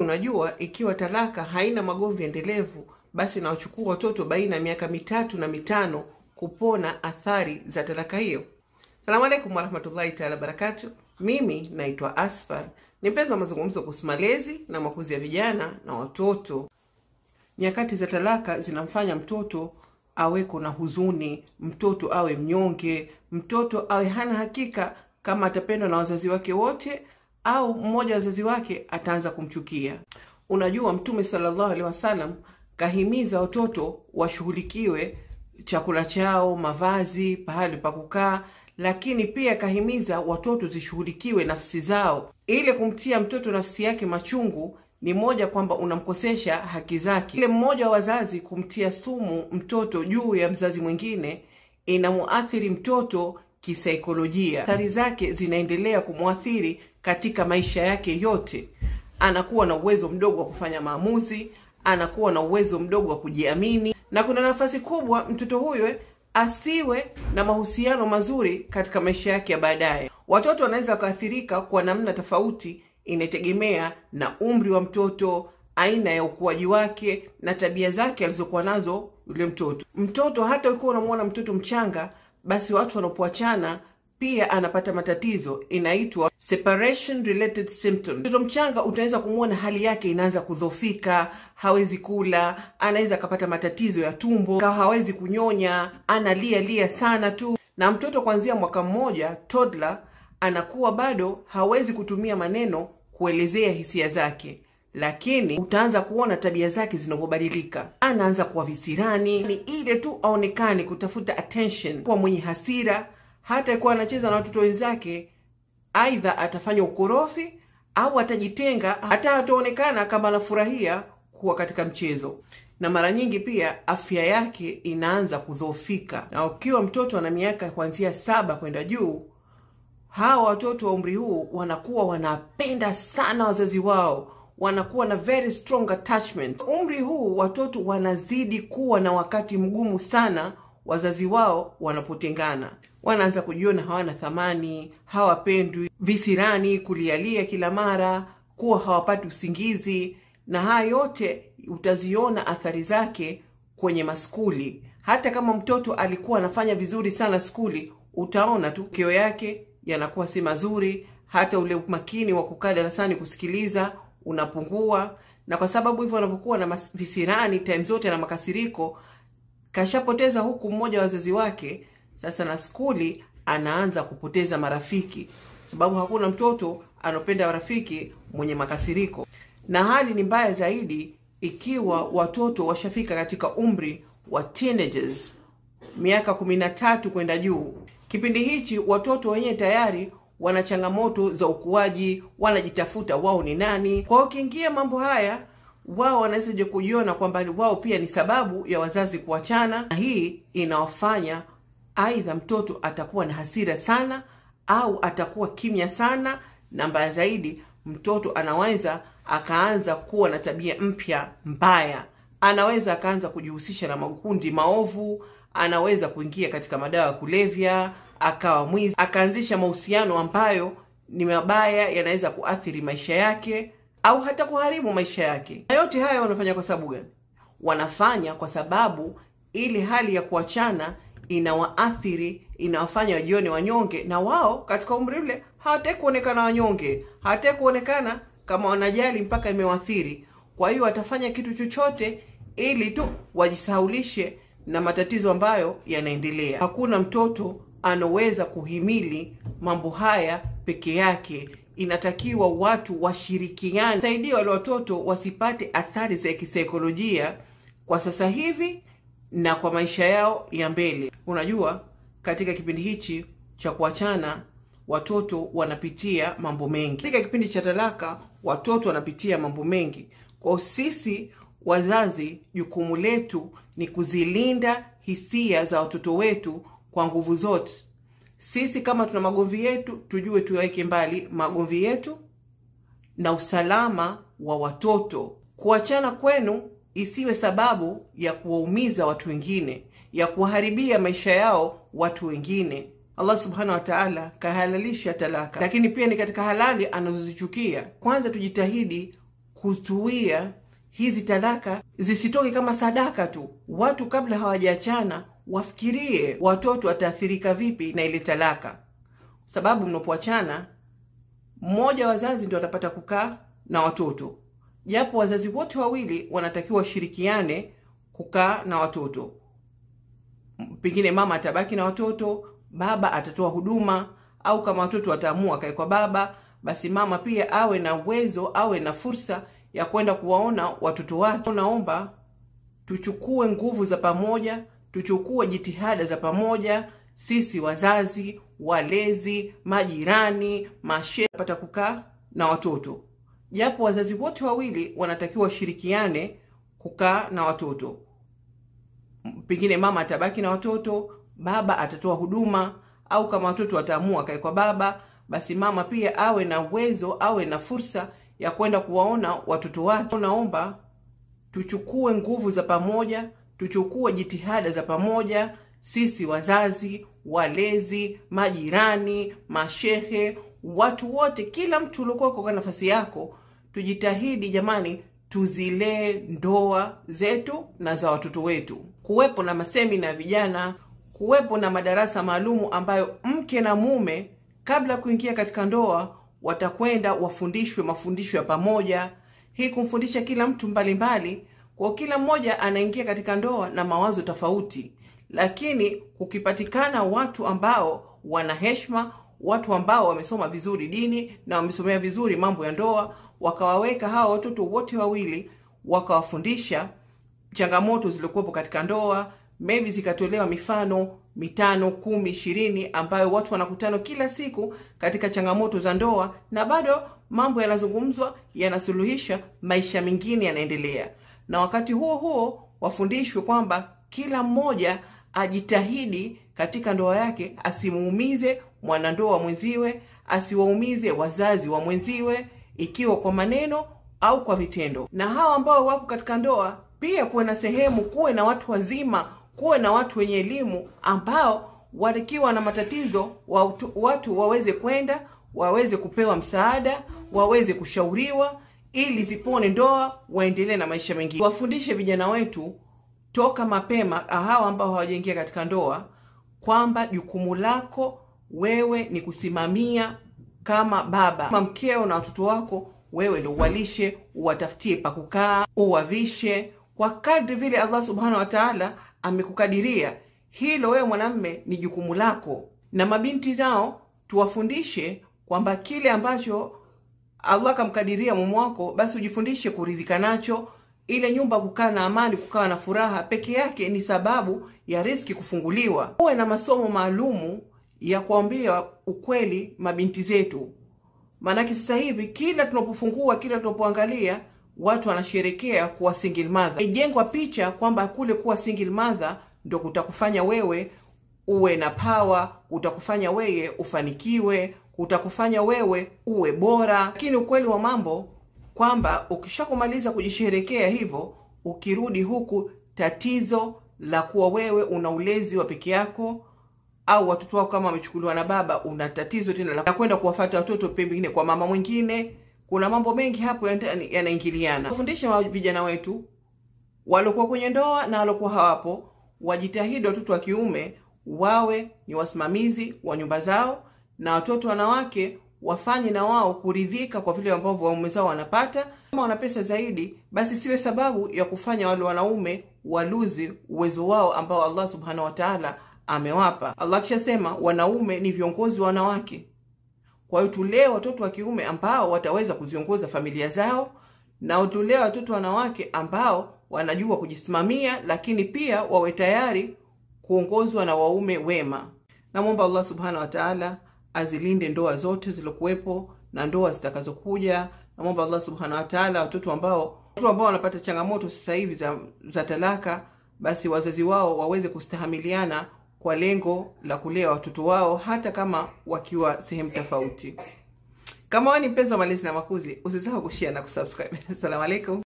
Unajua, ikiwa talaka haina magomvi endelevu, basi inawachukua watoto baina ya miaka 3 na 5 kupona athari za talaka hiyo. Salamu alaikum warahmatullahi taala barakatu. Mimi naitwa Asfar, ni mpenzi wa mazungumzo kuhusu malezi na makuzi ya vijana na watoto. Nyakati za talaka zinamfanya mtoto aweko na huzuni, mtoto awe mnyonge, mtoto awe hana hakika kama atapendwa na wazazi wake wote au mmoja wa wazazi wake ataanza kumchukia. Unajua, Mtume sallallahu alaihi wasallam kahimiza watoto washughulikiwe chakula chao, mavazi, pahali pa kukaa, lakini pia kahimiza watoto zishughulikiwe nafsi zao. Ile kumtia mtoto nafsi yake machungu ni moja kwamba unamkosesha haki zake. Ile mmoja wa wazazi kumtia sumu mtoto juu ya mzazi mwingine inamuathiri mtoto kisaikolojia. Athari zake zinaendelea kumuathiri katika maisha yake yote. Anakuwa na uwezo mdogo wa kufanya maamuzi, anakuwa na uwezo mdogo wa kujiamini, na kuna nafasi kubwa mtoto huyo asiwe na mahusiano mazuri katika maisha yake ya baadaye. Watoto wanaweza kuathirika kwa namna tofauti, inategemea na umri wa mtoto, aina ya ukuaji wake na tabia zake alizokuwa nazo yule mtoto. Mtoto hata ukiwa unamuona mtoto mchanga, basi watu wanapoachana pia anapata matatizo, inaitwa separation related symptoms. Mtoto mchanga utaweza kumuona hali yake inaanza kudhofika, hawezi kula, anaweza akapata matatizo ya tumbo, hawezi kunyonya, analia lia sana tu. Na mtoto kuanzia mwaka 1, toddler, anakuwa bado hawezi kutumia maneno kuelezea hisia zake, lakini utaanza kuona tabia zake zinavyobadilika. Anaanza kuwa visirani, ni ile tu aonekane kutafuta attention, kuwa mwenye hasira. Hata ikiwa anacheza na watoto wenzake, aidha atafanya ukorofi au atajitenga, hata hataonekana kama anafurahia kuwa katika mchezo. Na mara nyingi pia afya yake inaanza kudhoofika. Na ukiwa mtoto ana miaka kuanzia 7 kwenda juu, hawa watoto wa umri huu wanakuwa wanapenda sana wazazi wao, wanakuwa na very strong attachment. Umri huu watoto wanazidi kuwa na wakati mgumu sana wazazi wao wanapotengana. Wanaanza kujiona hawana thamani, hawapendwi, visirani, kulialia kila mara, kuwa hawapati usingizi. Na haya yote utaziona athari zake kwenye maskuli. Hata kama mtoto alikuwa anafanya vizuri sana skuli, utaona tu kio yake yanakuwa si mazuri, hata ule umakini wa kukaa darasani kusikiliza unapungua. Na kwa sababu hivyo wanapokuwa na visirani time zote na makasiriko, kashapoteza huku mmoja wa wazazi wake. Sasa na skuli anaanza kupoteza marafiki, sababu hakuna mtoto anopenda marafiki mwenye makasiriko. Na hali ni mbaya zaidi ikiwa watoto washafika katika umri wa teenagers, miaka 13 kwenda juu. Kipindi hichi watoto wenyewe tayari wana changamoto za ukuaji, wanajitafuta wao ni nani. Kwa hiyo kiingia mambo haya, wao wanaweza kujiona kwamba wao pia ni sababu ya wazazi kuachana, na hii inawafanya aidha mtoto atakuwa na hasira sana au atakuwa kimya sana, na mbaya zaidi mtoto anaweza akaanza kuwa na tabia mpya mbaya. Anaweza akaanza kujihusisha na makundi maovu, anaweza kuingia katika madawa ya kulevya, akawa mwizi, akaanzisha mahusiano ambayo ni mabaya, yanaweza kuathiri maisha yake au hata kuharibu maisha yake. Na yote haya wanafanya kwa sababu gani? Wanafanya kwa sababu ili hali ya kuachana inawaathiri, inawafanya wajione wanyonge, na wao katika umri ule hawataki kuonekana wanyonge, hawataki kuonekana kama wanajali mpaka imewaathiri. Kwa hiyo watafanya kitu chochote ili tu wajisahaulishe na matatizo ambayo yanaendelea. Hakuna mtoto anaweza kuhimili mambo haya peke yake. Inatakiwa watu washirikiane, saidia wale watoto wasipate athari za kisaikolojia kwa sasa hivi na kwa maisha yao ya mbele. Unajua, katika kipindi hichi cha kuachana watoto wanapitia mambo mengi. Katika kipindi cha talaka watoto wanapitia mambo mengi. Kwa sisi wazazi, jukumu letu ni kuzilinda hisia za watoto wetu kwa nguvu zote. Sisi kama tuna magomvi yetu, tujue tuweke mbali magomvi yetu na usalama wa watoto. Kuachana kwenu isiwe sababu ya kuwaumiza watu wengine, ya kuharibia maisha yao watu wengine. Allah subhanahu wa ta'ala kahalalisha talaka, lakini pia ni katika halali anazozichukia. Kwanza tujitahidi kuzuia hizi talaka zisitoke kama sadaka tu. Watu kabla hawajaachana wafikirie watoto wataathirika vipi na ile talaka, sababu mnapoachana mmoja wazazi ndio atapata kukaa na watoto, japo wazazi wote wawili wanatakiwa washirikiane kukaa na watoto. Pengine mama atabaki na watoto, baba atatoa huduma, au kama watoto wataamua kae kwa baba, basi mama pia awe na uwezo, awe na fursa ya kwenda kuwaona watoto wake. Naomba tuchukue nguvu za pamoja, tuchukue jitihada za pamoja, sisi wazazi, walezi, majirani, mashehe, pata kukaa na watoto, japo wazazi wote wawili wanatakiwa washirikiane kukaa na watoto. Pengine mama atabaki na watoto, baba atatoa huduma, au kama watoto wataamua kae kwa baba, basi mama pia awe na uwezo, awe na fursa ya kwenda kuwaona watoto wake. Naomba tuchukue nguvu za pamoja, tuchukue jitihada za pamoja, sisi wazazi, walezi, majirani, mashehe, watu wote, kila mtu uliokuwa kwa nafasi yako, tujitahidi jamani, tuzilee ndoa zetu na za watoto wetu. Kuwepo na masemina ya vijana, kuwepo na madarasa maalumu ambayo mke na mume kabla kuingia katika ndoa watakwenda wafundishwe mafundisho ya pamoja. Hii kumfundisha kila mtu mbalimbali, kwa kila mmoja anaingia katika ndoa na mawazo tofauti, lakini kukipatikana watu ambao wana heshima, watu ambao wamesoma vizuri dini na wamesomea vizuri mambo ya ndoa, wakawaweka hawa watoto wote wawili, wakawafundisha changamoto zilizokuwepo katika ndoa, maybe zikatolewa mifano 5, 10, 20 ambayo watu wanakutana kila siku katika changamoto za ndoa, na bado mambo yanazungumzwa, yanasuluhisha, maisha mengine yanaendelea. Na wakati huo huo wafundishwe kwamba kila mmoja ajitahidi katika ndoa yake, asimuumize mwanandoa mwenziwe, asiwaumize wazazi wa mwenziwe, ikiwa kwa maneno au kwa vitendo. Na hawa ambao wapo katika ndoa pia kuwe na sehemu, kuwe na watu wazima, kuwe na watu wenye elimu ambao wakiwa na matatizo watu waweze kwenda, waweze kupewa msaada, waweze kushauriwa ili zipone ndoa, waendelee na maisha mengine. Wafundishe vijana wetu toka mapema, hawa ambao hawajaingia katika ndoa, kwamba jukumu lako wewe ni kusimamia kama baba, kama mkeo na watoto wako, wewe ndio uwalishe, uwatafutie pa kukaa, uwavishe kwa kadri vile Allah Subhanahu wa Ta'ala amekukadiria. Hilo wewe mwanamme ni jukumu lako. Na mabinti zao tuwafundishe kwamba kile ambacho Allah kamkadiria mume wako, basi ujifundishe kuridhika nacho. Ile nyumba kukaa na amani, kukaa na furaha peke yake ni sababu ya riziki kufunguliwa. Uwe na masomo maalumu ya kuambia ukweli mabinti zetu. Maanake sasa hivi kila tunapofungua, kila tunapoangalia, watu wanasherekea kuwa single mother. Ijengwa picha kwamba kule kuwa single mother ndio kutakufanya wewe uwe na power, utakufanya wewe ufanikiwe, utakufanya wewe uwe bora. Lakini ukweli wa mambo kwamba ukishakumaliza kujisherekea hivyo, ukirudi huku tatizo la kuwa wewe una ulezi wa peke yako, au watoto wako kama wamechukuliwa na baba, una tatizo tena la kwenda kuwafuata watoto pengine kwa mama mwingine. Kuna mambo mengi hapo yanaingiliana. Kufundisha vijana wetu waliokuwa kwenye ndoa na waliokuwa hawapo, wajitahidi watoto wa kiume wawe ni wasimamizi wa nyumba zao, na watoto wanawake wafanye na wao kuridhika kwa vile ambavyo waume zao wanapata. Kama wana pesa zaidi, basi siwe sababu ya kufanya wale wanaume waluzi uwezo wao ambao Allah Subhanahu wa Ta'ala amewapa. Allah kishasema wanaume ni viongozi wa wanawake. Kwa hiyo tulee watoto wa kiume ambao wataweza kuziongoza familia zao, na tulee watoto wanawake ambao wanajua kujisimamia, lakini pia wawe tayari kuongozwa na waume wema. Namuomba Allah Subhanahu wa Ta'ala azilinde ndoa zote zilokuwepo na ndoa zitakazokuja. Namuomba Allah Subhanahu wa Ta'ala watoto ambao wanapata changamoto sasa hivi za talaka, basi wazazi wao waweze kustahamiliana kwa lengo la kulea watoto wao hata kama wakiwa sehemu tofauti. Kama wewe ni mpenzi wa malezi na makuzi, usisahau kushare na kusubscribe. Asalamu alaykum.